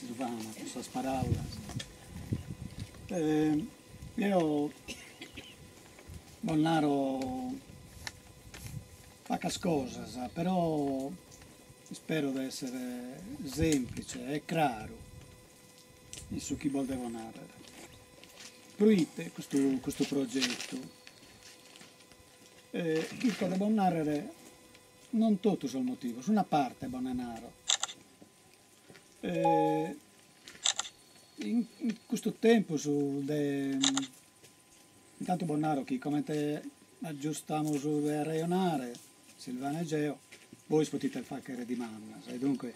Silvana pro sas paràulas. Eo bos naro pacas cosas, però ispero de essere semplice e craru in su chi bos devo narrer. Proite custu custu progetu? Chirco de bos narrer non totu sos motivos, una parte bos nde naro. In custu tempus de Intantu bos naro chi comente agiustamus de arrejonare, Silvana e jeo, bois potite fàghere dimandas e dunque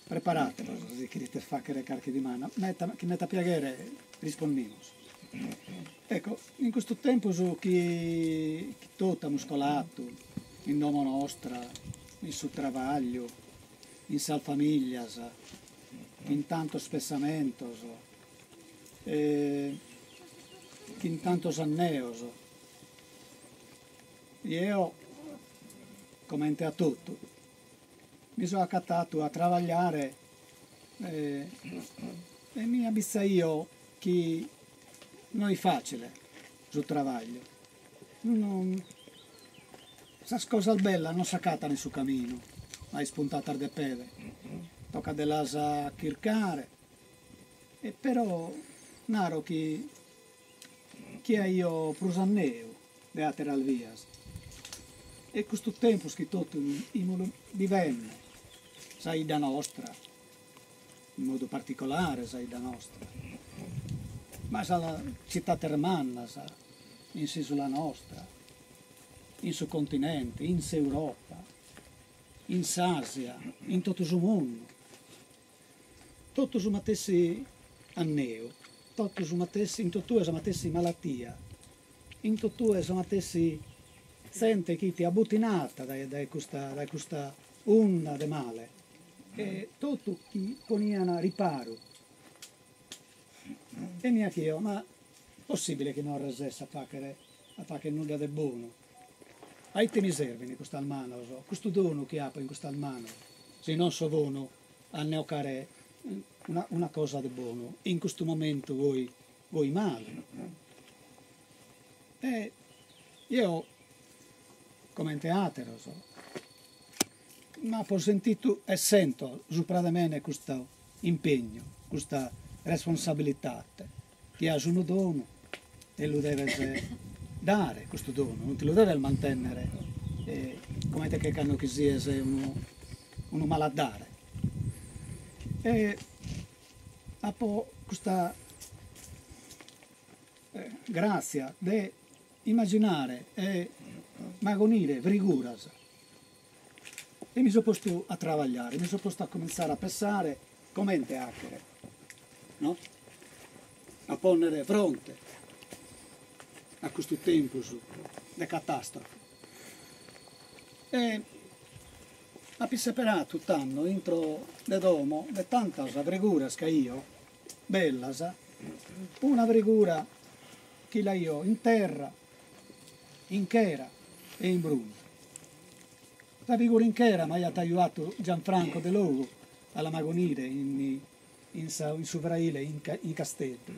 preparatebos si cherites fàghere carchi dimanda, meta chin meta piaghere rispondimus. Ecco, in custu tempus chi chi totu amus colatu in domo nostra, in su trabagliu, in sas familias, chin tantos pessamentos, chin tantos anneos, jeo, comente a totu, mi so acatatu a trabagliare e mi abbitzaio chi no est facile su trabagliu, sas cosas bellas non s'acatan in su caminu, a ispuntatas de pede, tocat de las chircare E però naro chi chi aio prus anneu de àteras bias. E custu tempus chi totu imus bivende, sa 'idda nostra, in modu particolare sa 'idda nostra, ma sas tzitades mannas in s'isula nostra, in su continente, in s'Europa, in s'Asia, in totu su mundu, Totu su matessi anneu, totu su matessi, in totue sa matessi malatia, in totue sa matessi zente chi ti abbutinat dae dae custa dae custa unda de male e totu chi ponian riparu. E mi 'achio, ma possibile chi no resessa a faghere a fagher nudda de bonu? A ite mi servin custas manos, custu donu chi apo in custas manos, si non so bonu a nde 'ocare una una cosa de bonu in custu momentu goi goi malu. E jeo, comente ateros, m'apo sentitu e sento supra de mene custu impegnu, custa responsabilitate, chi as unu donu e lu deves dare custu donu, non ti lu deves mantennere comente che cando chi sies unu unu maladdare. E apo custa gràtzia de immaginare e magonire friguras e mi so postu a trabagliare, mi so postu a comintzare a pessare comente 'achere, no? A ponnere fronte a custu tempus de catastrofe. E apo isseperatu tando intro de domo de tantas friguras chi aio, bellas, una frigura chi l'aio in terra, in chera e in brunzu. Sa figura in chera m'aiat ajuatu Gianfranco Delogu a la magonire in in sa in su fraile in in Casteddu.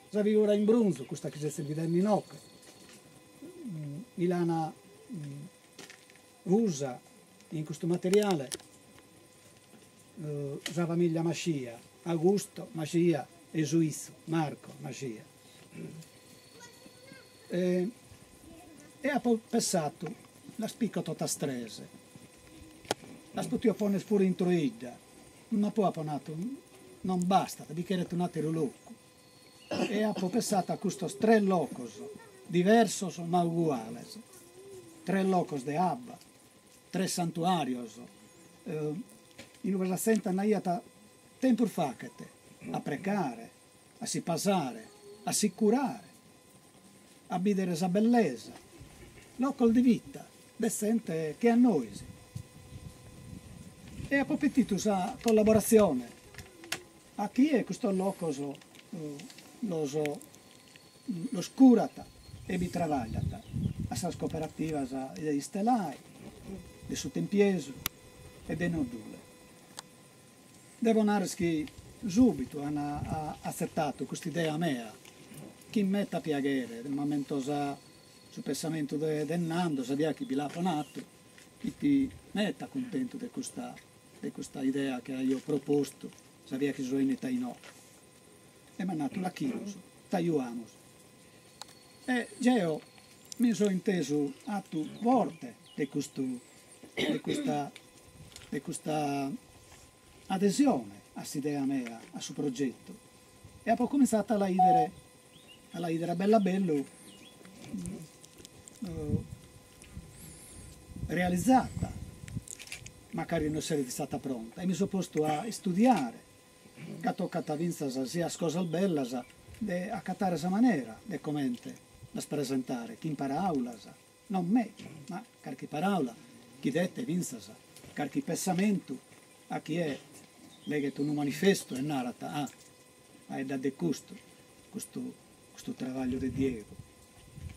Sa figura in brunzu, custa chi sezis bidende inoche, mi l'ana fusa in custu materiale sa familia Mascia, Augusto Mascia e su 'izzu Marco Mascia. E e apo pessatu, las pico totas tres, las potio ponner puru intro 'e 'idda, ma poi apo natu, non bastat, bi cheret un'ateru locu. E apo pessatu a custos tres locos, diversos ma uguales, tres locos de abba, tres santuarios, in ue sa zente andaiat tempus fachet a precare, a si pasare, a si curare, a bìdere sa bellesa, locos de vita de zente che a nois. E apo petitu sa collaboratzione a chie custos locos los los curat e bi trabagliat, a sas cooperativas de Istelai, de su Tempiesu e de Noddule. Devo narrer chi. Subitu an atzetatu custa idea mea, chin meta piaghere, m'ammento sa su pessamentu de de Nando sa bia chi bi l'apo natu, fit meta cuntentu de custa de custa idea chi aio propostu sa bia chi so 'ennita inoghe. E m'at natu, L'achimus, t'ajuamus. E jeo mi so intesu atu forte de custu de custa de custa adesione a s'idea mea, a su progetu, e apo cumintzatu a la 'idere a la 'idere a bellu a bellu realizata, macari no esseret istata pronta, e mi so postu a istudiare, ca tocat fintzas sias cosas bellas de acatare sa manera de comente las presentare, chin paraulas, Non meda, ma carchi paràula chi det fintzas carchi pessamentu a chie leghet unu manifestu e narat, ah, faeddat de custu, custu custu trabagliu de Diegu,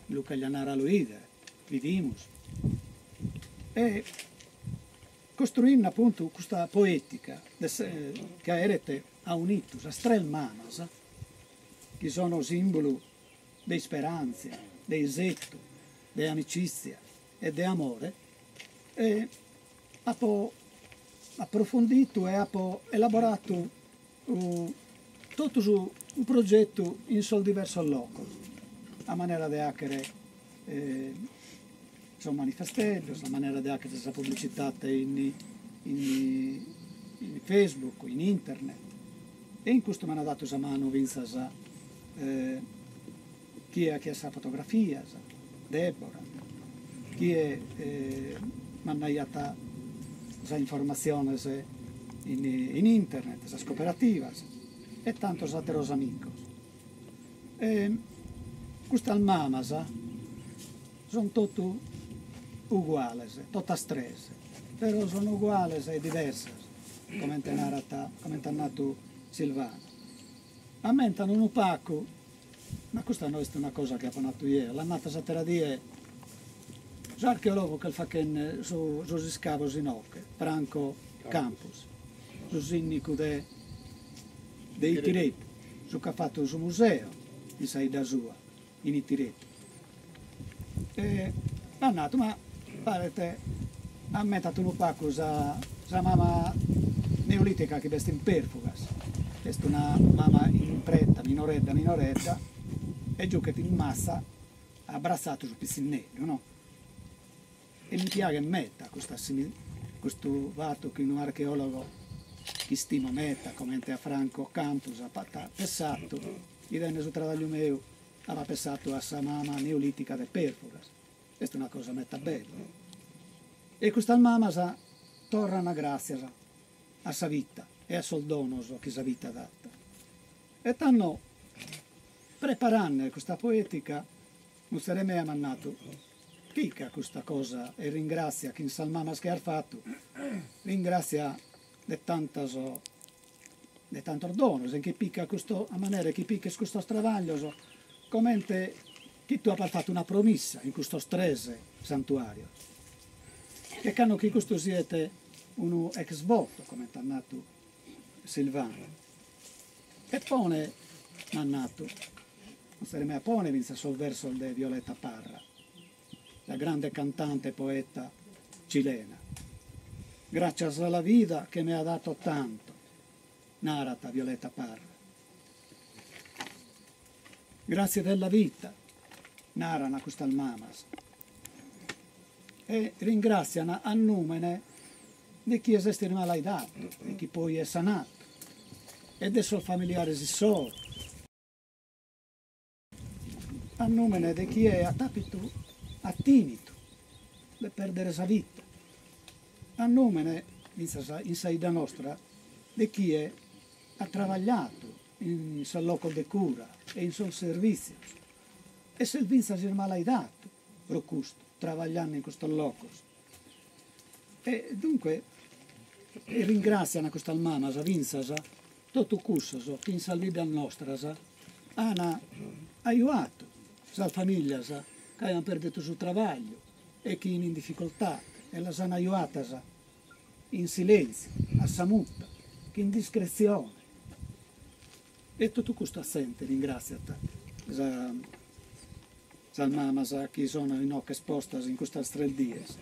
lu cheglio andare a lu 'idere, bidimus. E costruinde apuntu custa poetica de chi aeret aunitu sas tres mamas chi sono simbulu de isperàntzia, de isetu, de amicìtzia e de amore, e apo aprofunditu e apo elaboratu totu su progetu in sos diversos locos, a manera de 'achere sos manifesteddos, a manera de 'achere sa publicitate in in Facebook, in internet, e in custu m'an datu sa manu fintzas chie 'achiat sas fotografias, Debora, chie mandaiat sas informatziones in internet, sas cooperativas e tantos ateros amicos. E custas mamas son totu uguales, totas tres, però son uguales e diversas, comente narat, comente at natu Silvana. Ammentan unu pacu, ma custa no est una cosa chi apo natu jeo, l'at nata s'atera die s'archeologu ch'est fachende sos iscavos inoche, Franco Campus, su sinnicu de de Itireddu, su ch'at fatu su museo in sa 'idda sua, in Itireddu. E m'at natu, ma paret, ammentat unu pacu sa sa mama neolitica chi b'est in Perfugas, est una mama in preta, minoredda minoredda, e giughet in massa abbratzatu su pitzinneddu, no? E mi piaghet meta custa custu fatu chi unu archeologo chi istimo meta comente a Franco Campus apat pessatu, 'idende su trabagliu meu, apat pessatu a sa mama neolitica de Perfugas. Est una cosa meta bella. E custas mamas torran gràtzias a sa vita e a sos donos chi sa vita dat. E tando, preparande custa poetica, Muzere mea m'at natu, Pica custa cosa e ringràtzia chin sas mamas chi as fatu, ringràtzia de tantos de tantos donos e nche pica custu a manera chi piches custos trabaglios comente chi tue apas fatu una promissa in custos tres santuarios. E cando chi custu siet unu ex voto, comente at natu Silvana. E pone, m'at natu, muzere mea, pone fintzas sos versos de Violeta Parra, la grande cantante e poeta cilena. Gràcias a la vida che me ha dato tanto, narat Violeta Parra. Grazie della vita, naran custas mamas. E ringràtzian a nùmene de chie s'est irmalaidatu e chi poi est sanatu e de sos familiares issoro. A nùmene de chie at àpitu atìnitu de pèrdere sa vita. A nùmene, fintzas in sa 'idda nostra, de chie at trabagliatu in sos locos de cura e in sos servìtzios e s'est fintzas irmalaidatu pro custu, trabagliande in custos locos. E dunque ringràtzian custas mamas fintzas totu cussos chi in sas biddas nostras an ajuatu sas familias chi aian perditu su trabagliu e chi in dificoltade e las an ajuatas in silentziu, a sa muta, chin discretzione. E totu custu a zente ringràtziat sa sas mamas chi sono inoche espostas in custas tres dies.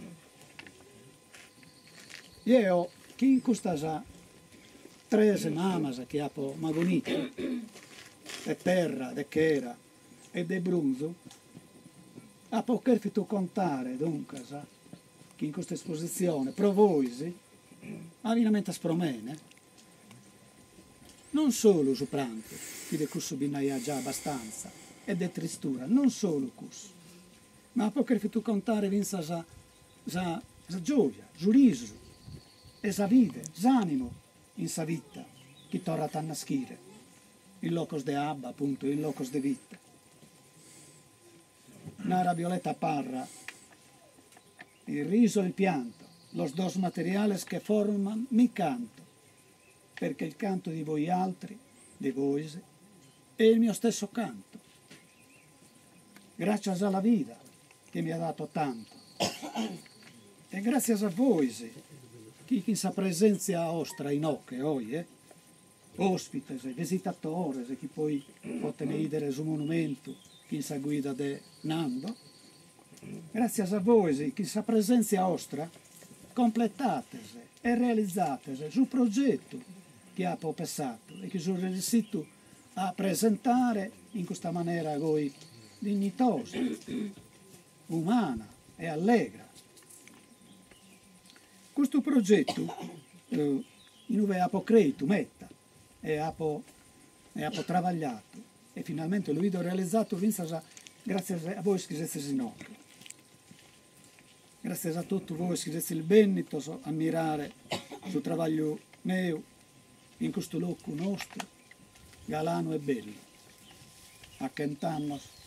Jeo chin custas tres mamas chi apo magonitu, de terra, de chera e de brunzu, apo chèrfitu contare, duncas, chi in custa espositzione, pro vois, ma finamentas pro mene, non solu su prantu, chi de cussu bi nd'aiat già abbastanza, e de tristura, non solu cussu, ma apo chèrfitu contare fintzas sa sa gioia, su risu e sa fide, s'ànimu in sa vita chi torrat a naschire in locos de abba, apuntu, in locos de vita. Narat Violetta Parra, Il riso e il pianto, los dos materiales che forman mi canto, perché il canto di voi altri, di vois, è il mio stesso canto. Gràcias a la vida chi mi at datu tantu e gràtzias a vois chi chin sa presèntzia 'ostra inoche oje, òspites, visitatores chi poi poten 'idere su monumentu chin sa guida de Nando, gràtzias a vois chin sa presèntzia 'ostra completates e realizates su progetu chi apo pessatu e chi so resissitu a presentare in custa manera goi dignitosa, umana e allegra. Custu progetu in ue apo crèitu meta e apo e apo trabagliatu e finalmente lu 'ido realizatu fintzas gràtzias a bois chi setzis inoghe. Gràtzias a totu bois chi setzis bènnitos a mirare su trabagliu meu in custu locu nostru galanu e bellu. A chent'annos.